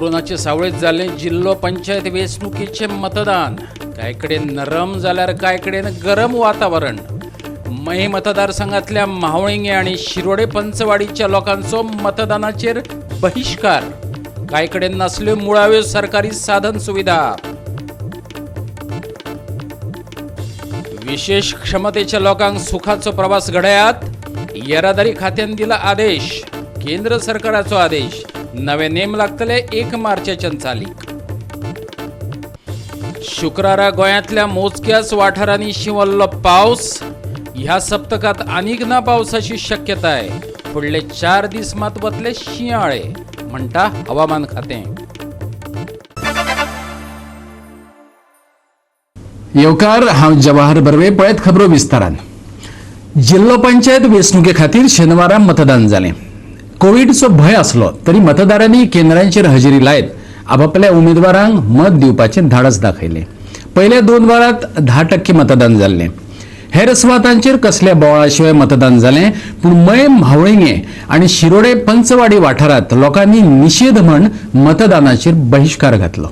कोरोनाचे सावळेत जाल्लें जिल्लो पंचायत वेंचणुकेचें मतदान. कांय कडेन नरम जाल्यार कांय कडेन गरम वातावरण. मये मतदारसंघातल्या म्हावळिंगे आनी शिरोडे पंचवाडीच्या लोकांचो मतदानाचेर बहिश्कार. कांय कडेन नासल्यो मुळाव्यो सरकारी साधन सुविधा. विशेष क्षमतेच्या लोकांक सुखाचो प्रवास घडयात, येरादारी खात्यान दिला आदेश. केंद्र सरकाराचो आदेश, नवे नेम लागतले 1 मार्चाच्यान चालीक. शुक्रारा गोंयांतल्या मोजक्याच वाठारांनी शिंवल्लो पावस. ह्या सप्तकात आनीक ना पावसाची शक्यताय. फुडले 4 दीस मात वतले शिंयाळे, म्हणटा हवामान खातें. येवकार, हांव जवाहर बर्वे. पळयत खबरो विस्तारान. जिल्लो पंचायत वेंचणुके खातीर शेनवारा मतदान जालें. कोविडचो भंय आसलो तरी मतदारांनी केंद्रांचेर हजेरी लायत आपापल्या उमेदवारांक मत दिवपाचें धाडस दाखयलें. पयल्या 2 वरांत 10% मतदान जाल्लें. हेर सुवातांचेर कसल्या बोवाळा शिवाय मतदान जालें. पूण मये, म्हावळिंगे आनी शिरोडे पंचवाडी वाठारांत लोकांनी निशेध म्हण मतदानाचेर बहिश्कार घातलो.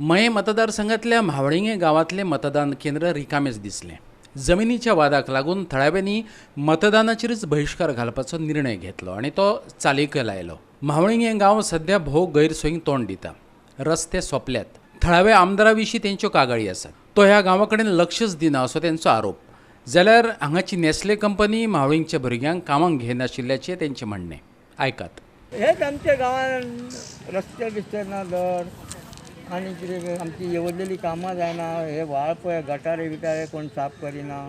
मये मतदारसंघातल्या म्हावळिंगे गांवांतलें मतदान केंद्र रिकामेच दिसलें. जमिनीच्या वादाक लागून थळाव्यांनी मतदानाचेरच बहिश्कार घालपाचो निर्णय घेतलो आनी तो चालीक लायलो. म्हावळिंगे गांव सध्या भोव गैरसोयींक तोंड दिता. रस्ते सोंपल्यात. थळाव्या आमदारा विशीं तेंच्यो कागाळी आसात. तो ह्या गांवा कडेन लक्षच दिना असो तेंचो आरोप, जाल्यार हांगाची नेस्ले कंपनी म्हावळिंगच्या भुरग्यांक कामाक घेनाशिल्ल्याचें तेंचें म्हणणें. आयकात. हेच आमच्या गांवांत रस्ते बिस्ते ना धड आनी कितें आमची येवजलेली कामां जायना. हे व्हाळ पळय, गटारे बिटारे कोण साफ करिना.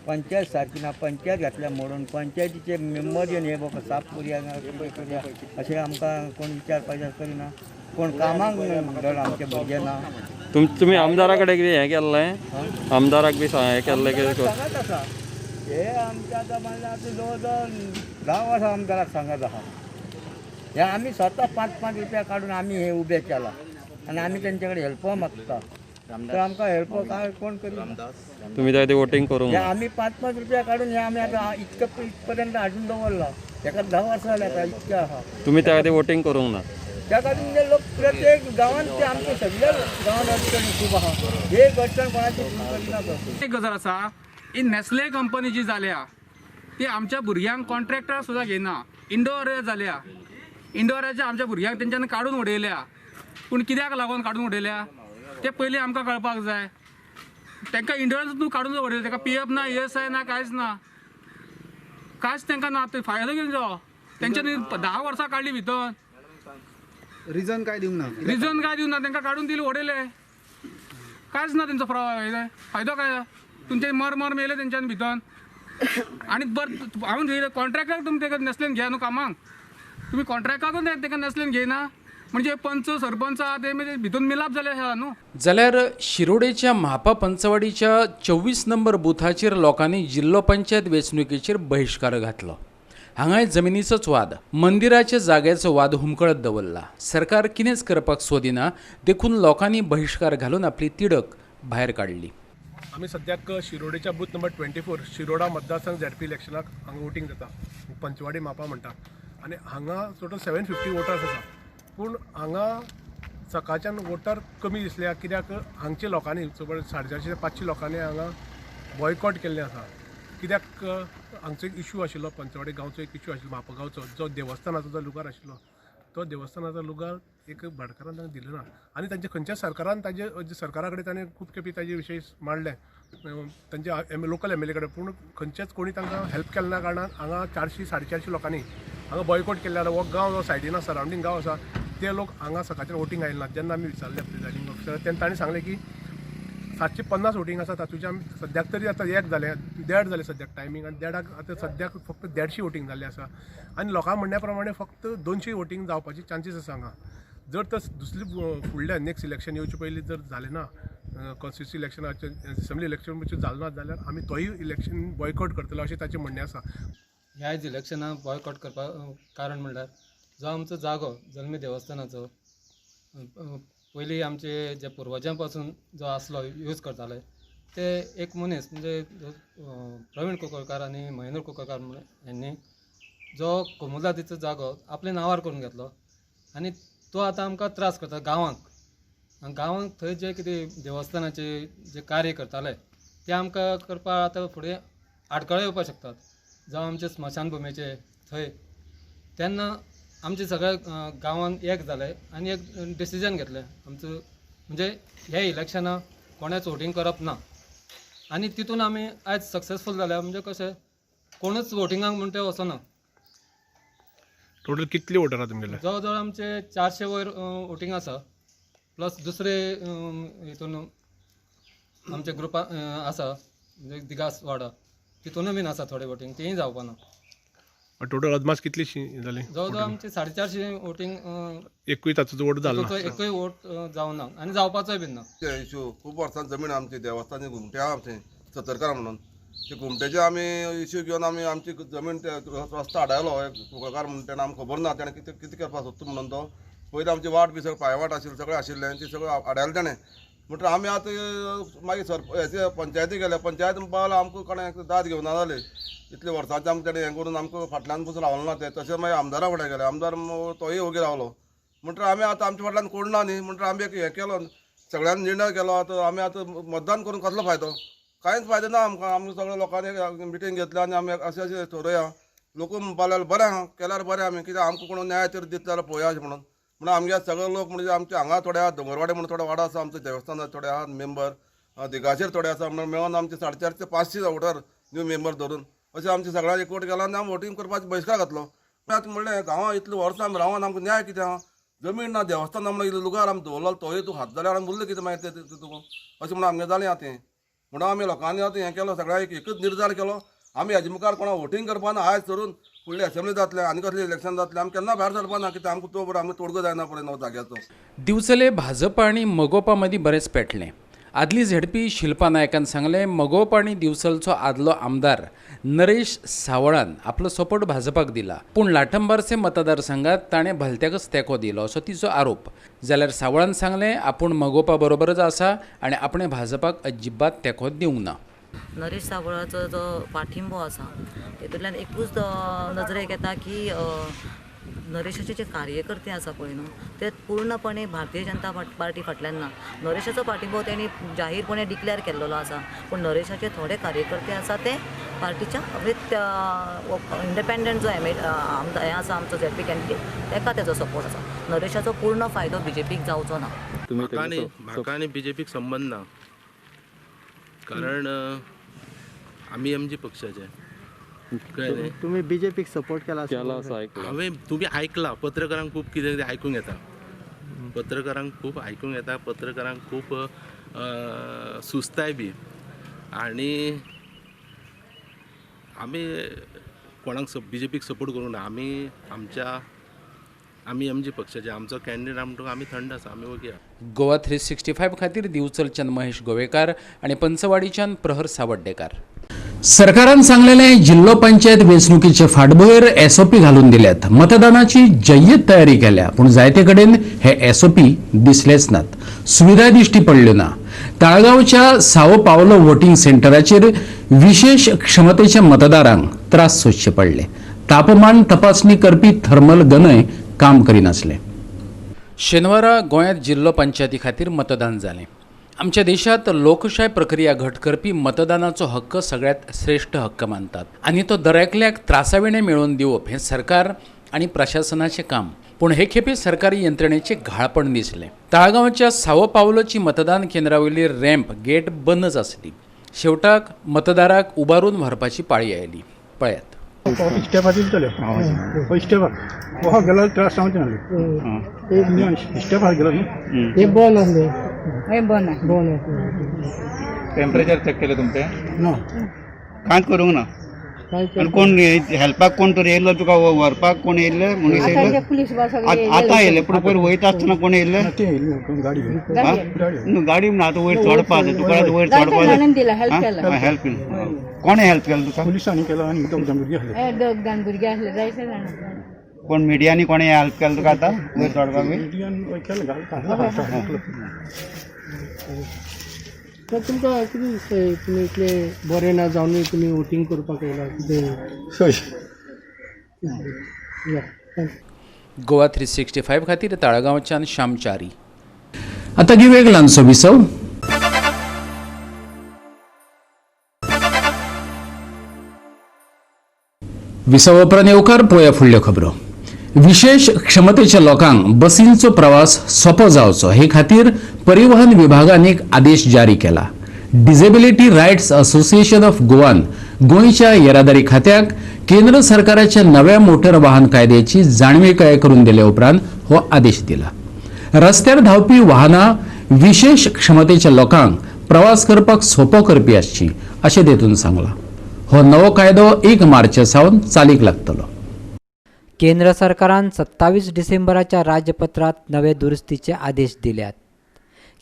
पंचायत सारकी ना. पंचायत घातल्या मोडून. पंचायतीचे मेंबर येवन हे बाबा साफ करुया ना पळय करुया अशें आमकां कोण विचार पाचार करिना. कोण कामाक धड आमचे भुरगे ना. तुमी आमदारा कडेन कितें हें केल्लें? आमदाराक बी हें केल्लें कितें? सांगत आसा हे आमच्या. आतां म्हणल्यार आतां जवळ जवळ 10 वर्सां आमदाराक सांगत आसा हे. आमी स्वता 5-5 रुपया काडून आमी हे उबे केला आनी आमी तेंचे कडेन हेल्प मागता, तर आमकां हेल्प काय कोण करिना. तुमी त्या खातीर वोटींग करूंक हे ना? आमी 5-5 रुपया काडून हे आमी आतां इतकें इतपर्यंत हाडून दवरला. तेका 10 वर्सां जाली आतां, इतकें आसा. तुमी त्या खातीर वोटींग करूंक ना? त्या खातीर म्हणजे लोक प्रत्येक गांवांत ते आमच्या सगळ्या गांवांत अडचण खूब आहा. एक अडचण कोणाची करिना तो. एक गजाल आसा, ही नेस्ले कंपनी जी जाल्या ती आमच्या भुरग्यांक कॉन्ट्रॅक्टर सुद्दां घेयना. इंडोर जाल्या, इंडोराच्या आमच्या भुरग्यांक तेंच्यांनी काडून उडयल्या. पूण कित्याक लागून काडून उडयल्या ते पयलीं आमकां कळपाक जाय. तांकां इंडोरान तूं काडून उडयले, ताका पी एफ ना, ईएसआय ना, कांयच ना, कांयच तांकां ना. ते फायदो कितें तो? तेंच्यांनी 10 वर्सां काडली भितर. रिजन काय दिवंक ना? रिजन काय दिवना. तांकां काडून दिले, उडयले, कांयच ना तेंचो फायदो काय? तुमचे मर मर मेले तेंच्यान भितर. आनी बरें, हांव कॉन्ट्रॅक्टाक तुमी तेका नेसलेन घेया न्हू कामाक. तुमी कॉन्ट्रॅक्टाकूच तेका नेसलेन घेयना म्हणजे पंच सरपंच आहा ते म्हणजे भितून मिलाप जाले आहा न्हू. जाल्यार शिरोडेच्या म्हापा पंचवाडीच्या 24 नंबर बुथाचेर लोकांनी जिल्लो पंचायत वेंचणुकेचेर बहिश्कार घातलो. हांगाय जमिनीचोच वाद. मंदिराच्या जाग्याचो वाद हुमकळत दवरला. सरकार कितेंच करपाक सोदिना, देखून लोकांनी बहिश्कार घालून आपली तिडक भायर काडली. आमी सद्याक शिरोडेच्या बूथ नंबर 24, शिरोडा मतदारसंघ, झेडपी इलेक्शनाक हांगा वोटींग जाता. पंचवाडी मापा म्हणटा आनी हांगा टोटल 750 वोटर्स आसा. पूण हांगा सकाळच्यान वोटर कमी दिसल्या, कित्याक हांगच्या लोकांनी जवळ 450 ते 500 लोकांनी हांगा बॉयकॉट केल्लें आसा. कित्याक हांगचो एक इशू आशिल्लो, पंचवाडी गांवचो एक इशू आशिल्लो, मापा गांवचो जो देवस्थानाचो जो लुगार आशिल्लो, तो देवस्थानाचो लुगार एक भाटकारान तांकां दिलो ना आनी तांच्या खंयच्या सरकारान ताजे सरकारा कडेन ताणें खूब खेपी ताजे विशय मांडले, तांच्या लोकल एमएलए कडेन, पूण खंयचेच कोणी तांकां हेल्प केले ना. कारणान हांगा 400 450 लोकांनी हांगा बॉयकॉट केल्ले आसा. हो गांव जो सायडीन आसा, सरावंडींग गांव आसा, ते लोक हांगा सकाळच्यान वोटींग आयले ना. जेन्ना आमी विचारले प्रिजायडींग ऑफिसर, तेन्ना तांणी सांगलें की 750 वोटींग आसा, तातूंचे आमी सद्याक तरी आतां एक जालें, देड जालें सद्याक टायमींग आनी देडाक आतां सद्याक फक्त 150 वोटींग जाल्लें आसा आनी लोकां म्हणण्या प्रमाणे फक्त 200 वोटींग जावपाची चान्सीस आसा हांगा. जर तर दुसरी फुडल्या नेक्स्ट इलेक्शन येवचे पयलीं जर जालें ना, कॉन्स्टिट्युन्सी इलेक्शनाचे, असेंब्ली इलेक्शन जालें ना जाल्यार आमी तोय इलेक्शन बॉयकॉट करतले अशें ताचें म्हणणें आसा. ह्या आयज इलेक्शनाक बॉयकॉट करपाक कारण म्हणल्यार जो आमचो जागो जल्मी देवस्थानाचो पयलीं आमचे जे पुर्वजां पासून जो आसलो, यूज करताले, ते एक मनीस म्हणजे प्रवीण कुंकळकार आनी महेंद्र कुंकळकार म्हणून, ह्यांनी जो कोमुनिदादीचो जागो आपल्या नांवार करून घेतलो आनी तो आतां आमकां त्रास करता गांवांक. आनी गांवांक थंय जे कितें देवस्थानाचे जे कार्य करताले ते आमकां करपाक आतां फुडें आडखळ्यो येवपाक शकतात. जावं आमचे स्मशानभुमीचे थंय तेन्ना आमचे सगळे गांवान एक जाले आनी एक डिसिजन घेतलें आमचो म्हणजे हे इलेक्शनाक कोणेच वोटींग करप ना. आनी तितून आमी आयज सक्सेसफूल जाल्या. म्हणजे कशें कोणूच वोटिंगाक म्हण ते वचना. टोटल कितले वोटर आहा तुमगेले? जवळ जवळ आमचे 400 वयर वोटींग आसा, प्लस दुसरे हितून आमचे ग्रुपा आसा म्हणजे दिगास वाडा तितूनय बीन आसा थोडे वोटींग, तेय जावपा ना. टोटल अदमास कितलीशी जाली? जवळ जवळ आमचे 450 वोटींग, एकूय ताचो वोट जालो ना, एकूय वोट जावना आनी जावपाचोय बीन ना. इशू खूब वर्सां जमीन आमची देवस्थानी घुमटे आहा आमचे सतरकार म्हणून, ते घुमटेचे आमी इश्यू घेवन आमी आमची जमीन ते रस्तो आडायलो एक कुंकळकार म्हणून, तेणें आमकां खबर ना तेणें कितें कितें करपाक सोदता म्हणून. तो पयलीं आमची वाट बी सगळी पांयवाट आशिल्ली सगळें आशिल्लें ती सगळें आडायलें तेणें. म्हणटकीर आमी आतां मागीर हेचे पंचायती गेले, पंचायत म्हणपाक आमकां कोणें दाद घेवना जाली इतले वर्सांचे आमकां तेणें हें करून आमकां फाटल्यान पसून रावलो ना ते. तशें मागीर आमदारा फुडें गेले, आमदार तोय ओगी रावलो. म्हणटकीर आमी आतां आमच्या फाटल्यान कोण ना न्ही, म्हणटकीर आमी एक हें केलो सगळ्यांनी निर्णय केलो. आतां आमी आतां मतदान करून कसलो फायदो? कांयच फायदो ना आमकां. आमकां सगळ्या लोकांनी मिटींग घेतल्या आनी आमी अशें अशें थरोवया. लोक म्हणपाक लागले बरें आहा केल्यार बरें आमी, कित्याक आमकां कोण न्याय तरी दितले जाल्यार पळोवया अशें म्हणून. म्हणून आमगे सगळे लोक म्हणजे आमचे हांगा थोडे आहा दोंगरवाडे म्हणून थोडे वाडो आसा आमचो देवस्थानार थोडे आहा मेंबर, दिगाचेर थोडे आसा म्हणून मेळोन आमचे 450 ते 500 वोटर न्यू मेंबर धरून अशें आमचे सगळ्यांक एकवट केला आनी आमी वोटींग करपाचो बहिश्कार घातलो. आतां म्हणलें गांवां इतले वर्सां आमी रावन आमकां न्याय कितें आहा? जमीन ना, देवस्थान म्हणून इल्लो लुगार आमी दवरलो तोय तूं हात जाल्यार आमी उरलें कितें मागीर तें तुका अशें म्हणून आमगें जालें आतां हें. म्हणून आमी लोकांनी आतां हें केलो सगळ्यांक एकच निर्धार केलो आमी हेजे मुखार कोणा वोटींग करपा ना. आयज धरून फुडली असेंब्ली जातले आनी कसलें इलेक्शन जातलें आमी केन्ना भायर सरपा ना, कित्याक आमकां तो बरो आमकां तोडगो जायना पळय न्हू जाग्याचो. दिवचले भाजप आनी मगोपा मदीं बरेंच पेटलें. आदली झेडपी शिल्पा नायकान सांगलें मगोप आनी दिवचलचो आदलो आमदार नरेश सावळान आपलो सपोर्ट भाजपाक दिला, पूण लाटंबारसे मतदारसंघात ताणें भलत्याकच तेंको दिलो असो तिचो आरोप. जाल्यार सावळान सांगलें आपूण मगोपा बरोबरच आसा आनी आपणें भाजपाक अजिबात तेंको दिवंक ना. नरेश सावळाचो जो पाठिंबो आसा तेतूंतल्यान एकूच नजरेक येता की नरेशाचे जे कार्यकर्ते आसा पळय न्हू ते पूर्णपणे भारतीय जनता पार्टी फाटल्यान ना. नरेशाचो पाठिंबो तेणी जाहीरपणे डिक्लेअर केल्लो आसा, पूण नरेशाचे थोडे कार्यकर्ते आसा ते पार्टीच्या इंडिपेंडंट जो एम आमदार हें आसा आमचो झेडपी कॅन्डिडेट तेका तेजो सपोर्ट आसा. नरेशाचो पूर्ण फायदो बीजेपीक जावचो ना. म्हाका आनी बीजेपीक संबंद ना, कारण आमी एमजी पक्षाचे. तुम्ही बीजेपीक सपोर्ट केला हांवें, तुमी आयकलां पत्रकारांक खूब कितें कितें आयकूंक येता, पत्रकारांक खूब आयकूंक येता, पत्रकारांक खूब सुस्ताय बी. आनी आमी कोणाक बीजेपीक सपोर्ट करूंक ना, आमी आमच्या आमी एमजी पक्षाचे, आमचो कॅन्डिडेट म्हणटकच आमी थंड आसा, आमी ओगी आसा. गोवा 365 खातीर दिवचलच्यान महेश गोवेकार आनी पंचवाडीच्यान प्रहर सावड्डेकार. सरकारान सांगलेले जिल्लो पंचायत वेंचणुकीचे फाटभुंयेर एसओपी घालून दिल्यात, मतदानाची जय्यत तयारी केल्या, पूण जायते कडेन हे एसओपी दिसलेच नात, सुविधा दिश्टी पडल्यो ना. ताळगांवच्या साओ पावलो वोटिंग सेंटराचेर विशेष क्षमतेच्या मतदारांक त्रास सोंसचे पडले. तापमान तपासणी करपी थर्मल गनय काम करिनासले. शेनवारा गोंयांत जिल्लो पंचायती खातीर मतदान जालें. आमच्या देशांत लोकशाय प्रक्रिया घट करपी मतदानाचो हक्क सगळ्यांत श्रेश्ठ हक्क मानतात आनी तो दरेकल्याक त्रासाविणें मेळोवन दिवप हें सरकार आनी प्रशासनाचें काम. पूण हे खेपे सरकारी यंत्रणेचें घाळपण दिसलें. ताळगांवच्या साओ पावलोची मतदान केंद्रा वयली रॅम्प गेट बंदच आसली. शेवटाक मतदाराक उबारून व्हरपाची पाळी आयली. पळयात. टेम्परेचर चेक केलें तुमचें? ना, कांयच करूंक ना. आनी कोण हेल्पाक कोण तरी येयल्लो तुका व्हरपाक कोण येयल्ले मनीस येयल्ले? आतां येयले, पूण पयर वयता आसतना कोण येयल्ले? गाडी म्हणून आतां वयर चडपाक तुका, आतां वयर चडपाक हेल्प केलें. कोणें हेल्प केलें तुका? पुलिसांनी केलो आनी दोग जाण भुरगीं आसले. कोण मिडियांनी कोणें हेल्प केलें तुका आतां वयर चडपाक? तर तुमकां कितें दिसता तुमी इतलें बरें ना जावनूय तुमी वोटींग करपाक येयला कितें? गोवा 365 खातीर ताळगांवच्यान श्यामचारी. आतां घेवया एक ल्हानसो विसव. विसव उपरांत येवकार पळोवया फुडल्यो खबरो. विशेष क्षमतेच्या लोकांक बसींचो प्रवास सोंपो जावचो हे खातीर परिवहन विभागान एक आदेश जारी केला. डिसेबिलिटी रायट्स असोसिएशन ऑफ गोवान गोंयच्या येरादारी खात्याक केंद्र सरकाराच्या नव्या मोटर वाहन कायद्याची जाणविकाय करून दिले उपरांत हो आदेश दिला. रस्त्यार धांवपी वाहनां विशेष क्षमतेच्या लोकांक प्रवास करपाक सोंपो करपी आसची अशें तेतून सांगलां. हो नवो कायदो 1 मार्च सावन चालीक लागतलो. केंद्र सरकारान 27 डिसेंबराच्या राजपत्रांत नवे दुरुस्तीचे आदेश दिल्यात.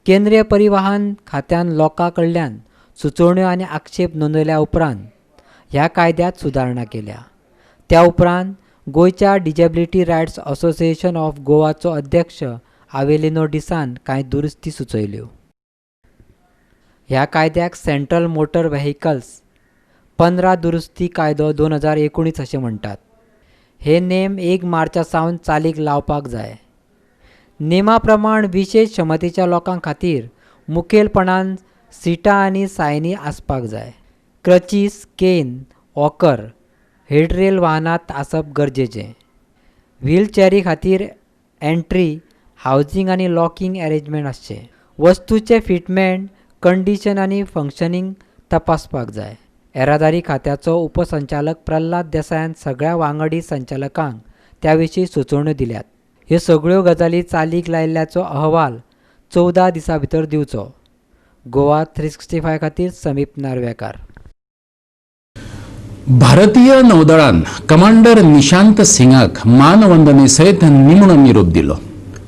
केंद्रीय परिवहन खात्यान लोकां कडल्यान सुचोवण्यो आनी आक्षेप नोंदयल्या उपरांत ह्या कायद्यांत सुदारणा केल्या. त्या उपरांत गोंयच्या डिजेबिलिटी रायट्स असोसिएशन ऑफ गोवाचो अध्यक्ष आवेलिनो डिसान कांय दुरुस्ती सुचयल्यो. ह्या कायद्याक सेंट्रल मोटर व्हेकल्स 15 दुरुस्ती कायदो 2019 अशें म्हणटात. हे नेम 1 मार्चा सावन चालीक लावपाक जाय. नेमा प्रमाण विशेष क्षमतेच्या लोकां खातीर मुखेलपणान सिटां आनी सायनी आसपाक जाय. क्रचीस, केन, वॉकर, हेडरेल वाहनांत आसप गरजेचें. व्हीलचॅरी खातीर एंट्री, हावजींग आनी लॉकींग अरेंजमेंट आसचें. वस्तूचें फिटमेंट, कंडिशन आनी फंक्शनींग तपासपाक जाय. येरादारी खात्याचो उपसंचालक प्रल्हाद देसायान सगळ्या वांगडी संचालकांक त्या विशीं सुचोवण्यो दिल्यात. ह्यो सगळ्यो गजाली चालीक लायिल्ल्याचो अहवाल 14 दिसां भितर दिवचो. गोवा 365 खातीर समीप नार्वेकार. भारतीय नौदळान कमांडर निशांत सिंगाक मानवंदने सयत निमणो निरोप दिलो.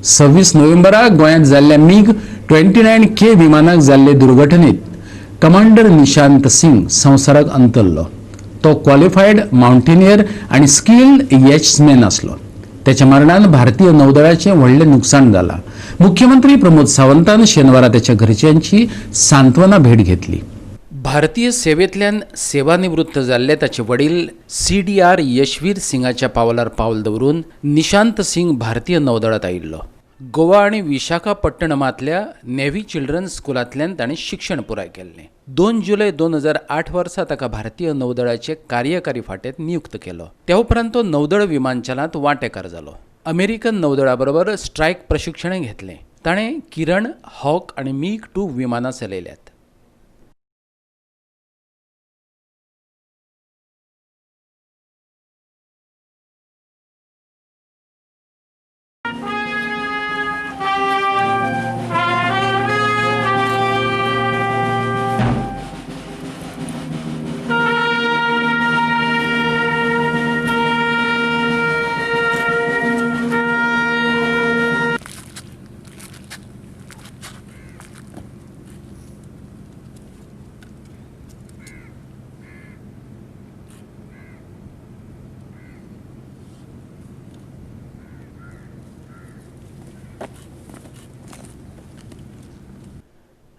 26 नोव्हेंबराक गोंयांत जाल्ल्या मिग 29K विमानाक जाल्ले दुर्घटनेत कमांडर निशांत सिंग संवसाराक अंतरलो. तो क्वॉलिफायड मावंटेनियर आनी स्किल्ड यॅट्समॅन आसलो. त्याच्या मरणान भारतीय नौदळाचें व्हडलें नुकसाण जालां. मुख्यमंत्री प्रमोद सावंतान शेनवारा त्याच्या घरच्यांची सांत्वना भेट घेतली. भारतीय सेवेंतल्यान सेवानिवृत्त जाल्ले ताचे वडील CDR Yashveer सिंगाच्या पावलार पावल दवरून निशांत सिंग भारतीय नौदळांत आयिल्लो. गोवा आनी विशाखापट्टणमांतल्या नेव्ही चिल्ड्रन स्कुलांतल्यान ताणें शिक्षण पुराय केल्लें. 2 जुलय 2008 वर्सा ताका भारतीय नौदळाचे कार्यकारी फांट्यांत नियुक्त केलो. त्या उपरांत तो नौदळ विमानचालांत वांटेकार जालो. अमेरिकन नौदळा बरोबर स्ट्रायक प्रशिक्षण घेतलें. ताणें किरण, हॉक आनी मिग 2 विमानां चलयल्यात.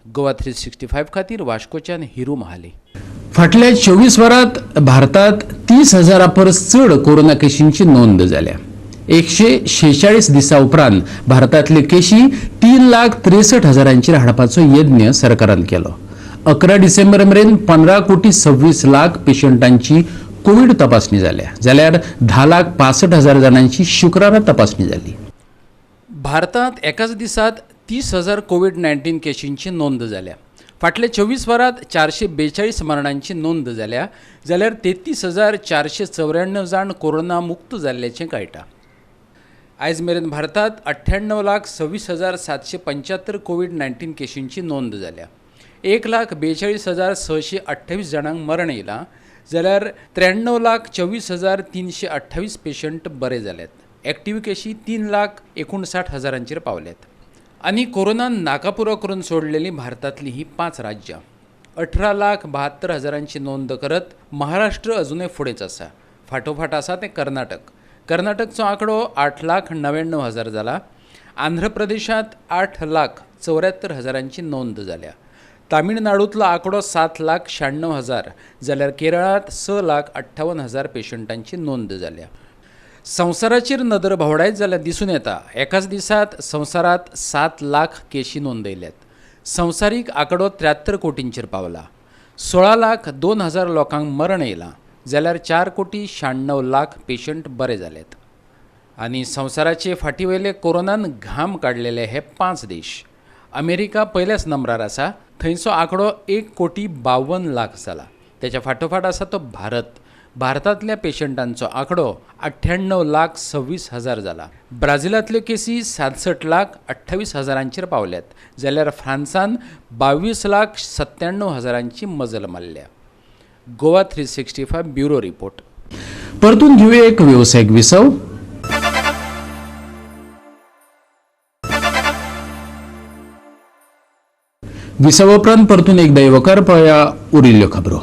गोवा 365 खातीर वास्कोच्यान हिरू महाले. फाटल्या 24 वरांत भारतात 30,000 परस चड कोरोना केशींची नोंद जाल्या. 146 दिसां उपरांत भारतांतल्यो केशी 3,63,000 हाडपाचो यत्न सरकारान केलो. 11 डिसेंबर मेरेन 15,26,00,000 पेशंटांची कोवीड तपासणी जाल्या, जाल्यार 10,65,000 जाणांची शुक्रारा तपासणी जाली. भारतात एकाच दिसात 30,000 कोवीड-19 केशींची नोंद जाल्या. फाटल्या 24 वरांत 442 मरणांची नोंद जाल्या, जाल्यार 33,494 जाण कोरोना मुक्त जाल्ल्याचें कळटा. आयज मेरेन भारतात 98,26,775 कोवीड-19 केशींची नोंद जाल्या. 1,42,628 जाणांक मरण येयलां, जाल्यार 93,24,328 पेशंट बरे जाल्यात. एक्टिव्ह केशी 3,59,000 पावल्यात. आनी कोरोनान नाकापुरो करून सोडलेली भारतांतली ही 5 राज्यां. 18,72,000 नोंद करत महाराष्ट्र अजुनय फुडेंच आसा. फाटोफाट आसा तें कर्नाटक. कर्नाटकचो आंकडो 8,99,000 जाला. आंध्र प्रदेशांत 8,74,000 नोंद जाल्या. तामिळनाडूंतलो आंकडो 7,96,000 जाल्यार केरळांत 6,58,000 पेशंटांची नोंद जाल्या. संवसाराचेर नदर भोंवडायत जाल्यार दिसून येता एकाच दिसात संवसारांत 7 लाख केशी नोंदयल्यात. संवसारीक आंकडो 73 कोटींचेर पावला. 16,02,000 लोकांक मरण येयलां जाल्यार 4,96,00,000 पेशंट बरे जाल्यात. आनी संवसाराचे फाटीवयले कोरोनान घाम काडलेले हे 5 देश. अमेरिका पयल्याच नंबरार आसा, थंयचो आंकडो 1,52,00,000 जाला. त्याच्या फाटोफाट आसा तो भारत. भारतांतल्या पेशंटांचो आंकडो 98,26,000 जाला. ब्राझिलांतल्यो केसी 67,28,000 पावल्यात जाल्यार फ्रांसान 22,97,000 मजल मारल्या. Goa 365 bureau report. परतून घेऊया एक वेवसायीक विसव. विसवा उपरांत परतून एकदा येवकार पळया उरिल्ल्यो खबरो.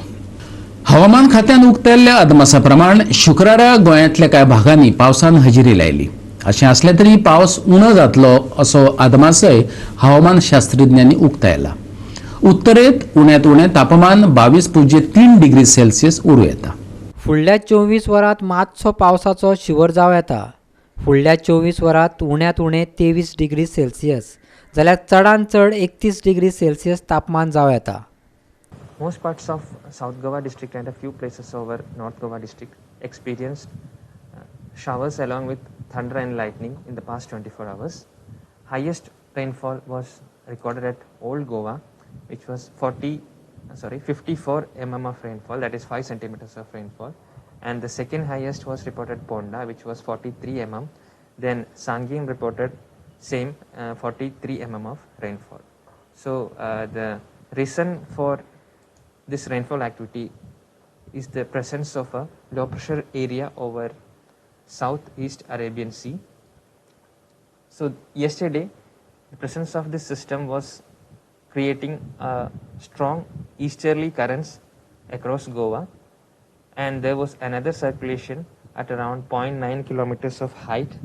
हवामान खात्यान उक्तायल्ल्या अदमासा प्रमाण शुक्रारा गोंयांतल्या कांय भागांनी पावसान हजेरी लायली. अशें आसलें तरी पावस उणो जातलो असो अदमासय हवामान शास्त्रज्ञांनी उक्तायला. उत्तरेंत उण्यांत उणें तापमान 22.3 डिग्री सेल्सियस उरूं येता. फुडल्या 24 वरांत मातसो पावसाचो शिवर जावं येता. फुडल्या 24 वरांत उण्यांत उणें 23 डिग्री सेल्सियस जाल्यार चडांत चड 31 डिग्री सेल्सियस तापमान जावं येता. Most parts of South Goa district and a few places over North Goa district experienced showers along with thunder and lightning in the past 24 hours. Highest rainfall was recorded at Old Goa, which was 54 mm of rainfall, that is 5 centimeters of rainfall, and the second highest was reported Ponda, which was 43 mm. Then Sangin reported same 43 mm of rainfall. So the reason for this rainfall activity is the presence of a low pressure area over southeast Arabian Sea. So yesterday the presence of this system was creating strong easterly currents across Goa, and there was another circulation at around 0.9 kilometers of height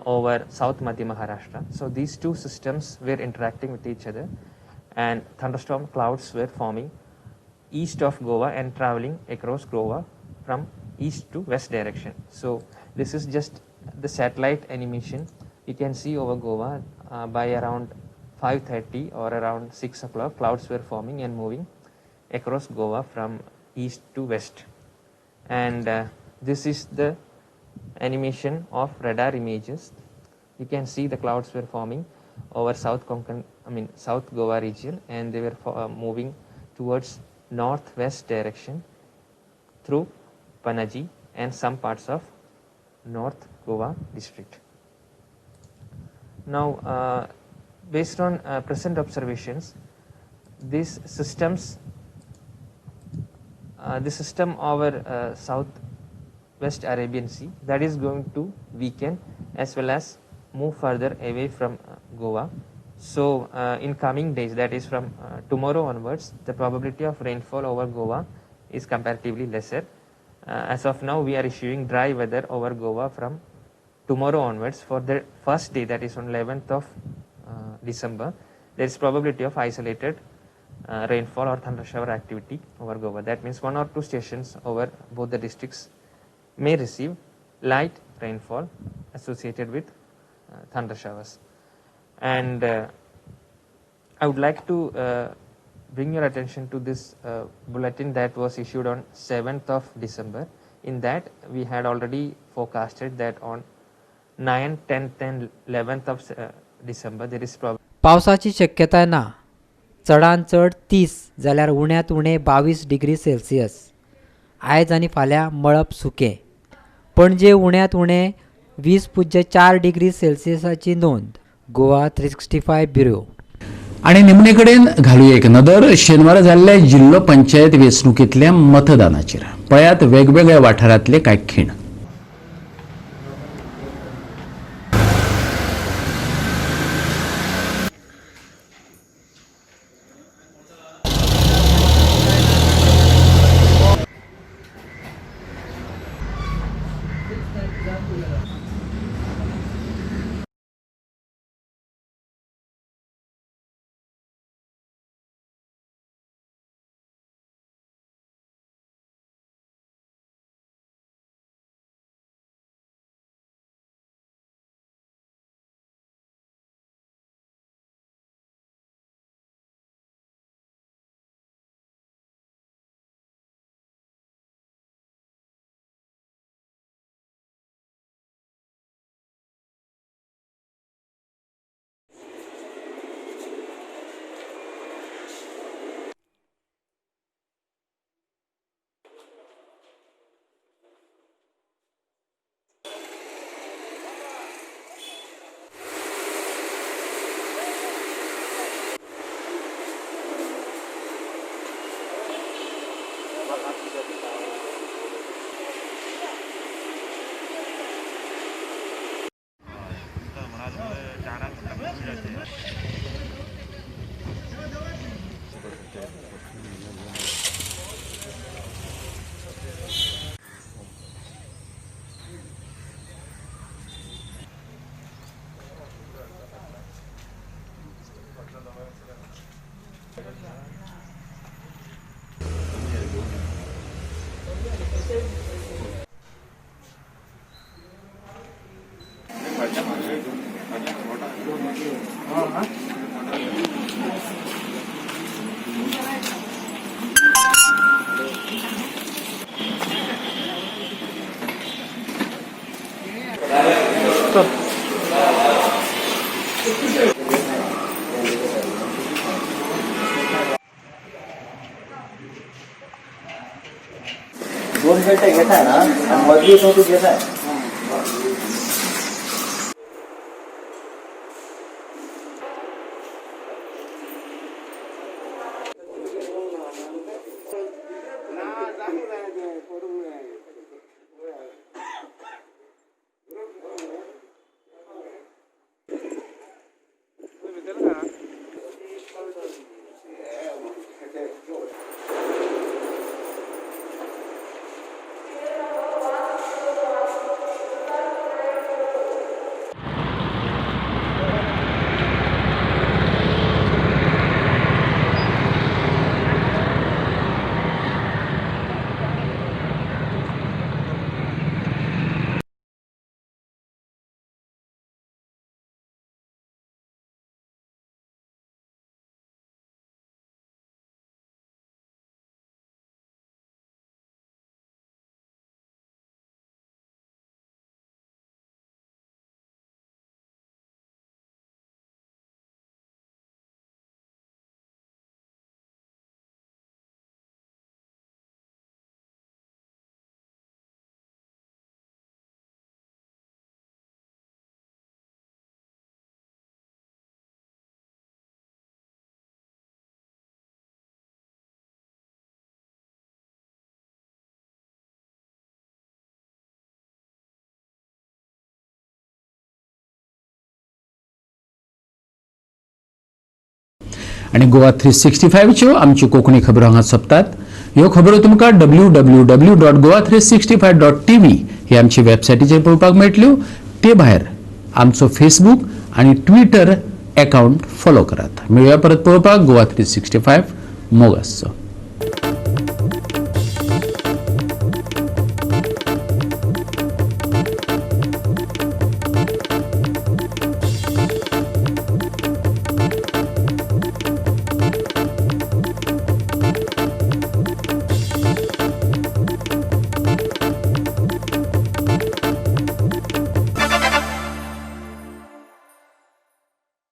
over South Madhya Maharashtra. So these two systems were interacting with each other, and thunderstorm clouds were forming east of Goa and traveling across Goa from east to west direction. So this is just the satellite animation you can see over Goa. By around 5:30 or around 6 o'clock, clouds were forming and moving across Goa from east to west. And this is the animation of radar images. You can see the clouds were forming over South Konkan, South Goa region, and they were moving towards northwest direction through Panaji and some parts of North Goa district. Now, based on present observations, these systems, the system over southwest Arabian Sea, that is going to weaken as well as move further away from Goa. So in coming days, that is from tomorrow onwards, the probability of rainfall over Goa is comparatively lesser. As of now, we are issuing dry weather over Goa from tomorrow onwards. For the first day, that is on 11th of December, there is probability of isolated rainfall or thunder shower activity over Goa. That means 1 or 2 stations over both the districts may receive light rainfall associated with thunder showers. And I would like to bring your attention to this bulletin that was issued on 7th of December. In that, we had already forecasted that on 9th, 10th and 11th of December there is probably पावसाची शक्यताय ना. चडांत चड 30 जाल्यार उण्यांत उणें 22 degree Celsius. आयज आनी फाल्यां मळब सुकें. पणजे उण्यांत उणें 20.4 डिग्री सेल्सियसाची नोंद. गोवा 365 ब्युरो. आणि निमणे कडेन घालूया एक नदर शेनवारा जाल्ल्या जिल्लो पंचायत वेंचणुकेंतल्या मतदानाचेर. पळयात वेगवेगळ्या वाठारांतले कांय खीण. दोन पेटे घेताय ना आणि मधली तो तू घेताय. आनी गोवा 365च्यो आमच्यो कोंकणी खबरो हांगा सोंपतात. ह्यो खबरो तुमकां www.goa365.tv ही आमची वेबसायटीचेर पळोवपाक मेळटल्यो. ते भायर आमचो फेसबूक आनी ट्विटर एकावंट फॉलो करात. मेळुया परत पळोवपाक गोवा 365. मोग आसचो.